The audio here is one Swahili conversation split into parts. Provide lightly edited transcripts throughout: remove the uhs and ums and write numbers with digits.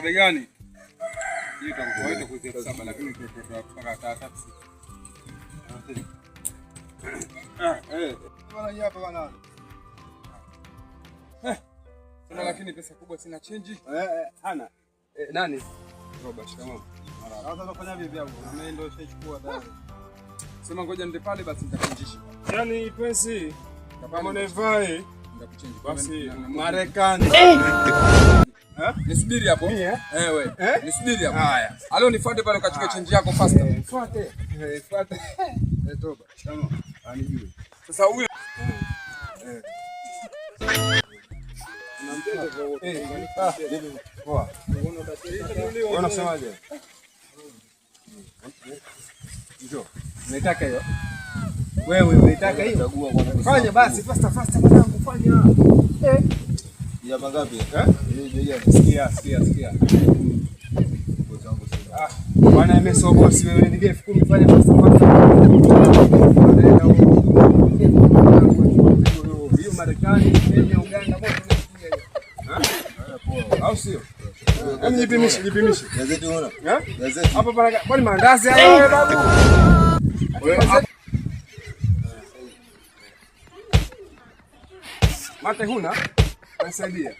Bei gani? Hiyo itakuwa kuanzia 7,000 lakini tutatoa mpaka 3,000. Ah, eh. Bwana hii hapa bwana. Eh. Sema lakini pesa kubwa sina change. Eh, eh, hana. Eh, nani? Roba, shikamoo. Sasa unafanya vipi hapo? Mimi ndio nishachukua tayari. Sema ngoja nende pale basi nitakuchanjisha. Yaani pensi kama unaivai Nitakuchange. basi Marekani. Eh? Nisubiri hapo. Mimi, eh? Eh, wewe. Eh? Nisubiri hapo. Haya. Alo nifuate pale ukachukue change yako faster. Fuate. Eh, fuate. Eh, toba. Shikamoo. Anijue. Sasa huyo Poa. Wewe unasemaje? njoo. Unaitaka hiyo? Wewe unaitaka hiyo? Fanya basi faster faster mwanangu fanya. Eh. Ya mangapi? Eh? Hii bei gani? Sikia, sikia, sikia. Bosi wangu sina. Ah, bwana mimi bosi wewe nige 10,000 fanya faster faster. Nenda huko. Hiyo Marekani, Kenya, Uganda moto unafikia hiyo. Poa. Au sio? Hebu jipimishe, jipimishe. Gazeti una? Eh? Gazeti. Hapo pana kwani maandazi haya wewe babu? Wewe hapo. Mate huna? Nasaidia.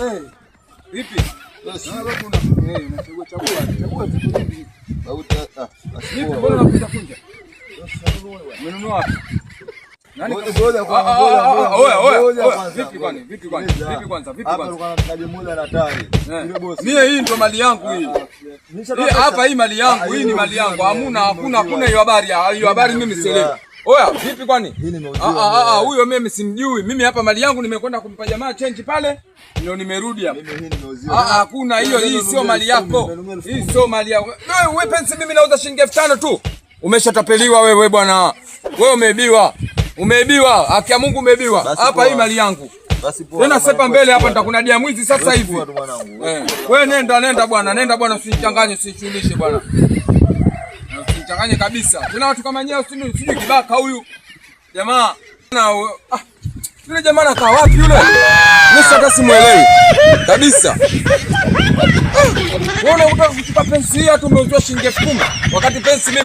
Eh. Vipi? Eh, unachagua chagua, chagua vitu vingi. Babu ah, Vipi asikuwa. mbona unakunja kunja? Umenunua wapi? Nani? Ngoja ngoja Ah, ah, ngoja ah, ah, ngoja. oya, oya, Ngoja oya. kwanza. Vipi kwani? Vipi kwani? Sikiliza. Vipi kwanza? Vipi Hapa kwanza? alikuwa na mtaji mmoja na hatari. Eh. Yule bosi. Mie hii ndo mali yangu hii. Nishatoa Hii pesa. hapa hii mali yangu, Ah, hii ni mali yangu. Hamuna, hakuna, nimeuziwa. hakuna hiyo habari. Hiyo habari mimi sielewi. Oya, vipi kwani? Hii nimeuziwa. Ah, ah, ah, huyo mimi simjui. Mimi hapa mali yangu nimekwenda kumpa jamaa change pale, ndio nimerudi hapa. Mimi hii nimeuziwa. Ah, ah, hakuna hiyo, hii sio mali yako. Hii sio mali yako. Wewe wewe pensi mimi nauza shilingi 5,000 tu. Umeshatapeliwa wewe bwana. Wewe umeibiwa. Umeibiwa. Haki ya Mungu umeibiwa. Basi Hapa poa. hii mali yangu. Basi poa. Tena sepa mbele hapa nitakunadia mwizi sasa Wewe hivi. chukua tu mwanangu. Eh, wewe nenda nenda bwana, nenda bwana, usinichanganye, usishughulishe bwana. Usinichanganye kabisa. Tena watu kama nyewe sijui sijui kibaka huyu. Jamaa na ah, yule jamaa anakaa wapi yule? Mimi hata simuelewi. Kabisa. Wewe unataka kuchukua pensi hii hata umeuziwa shilingi 10,000 wakati pensi mimi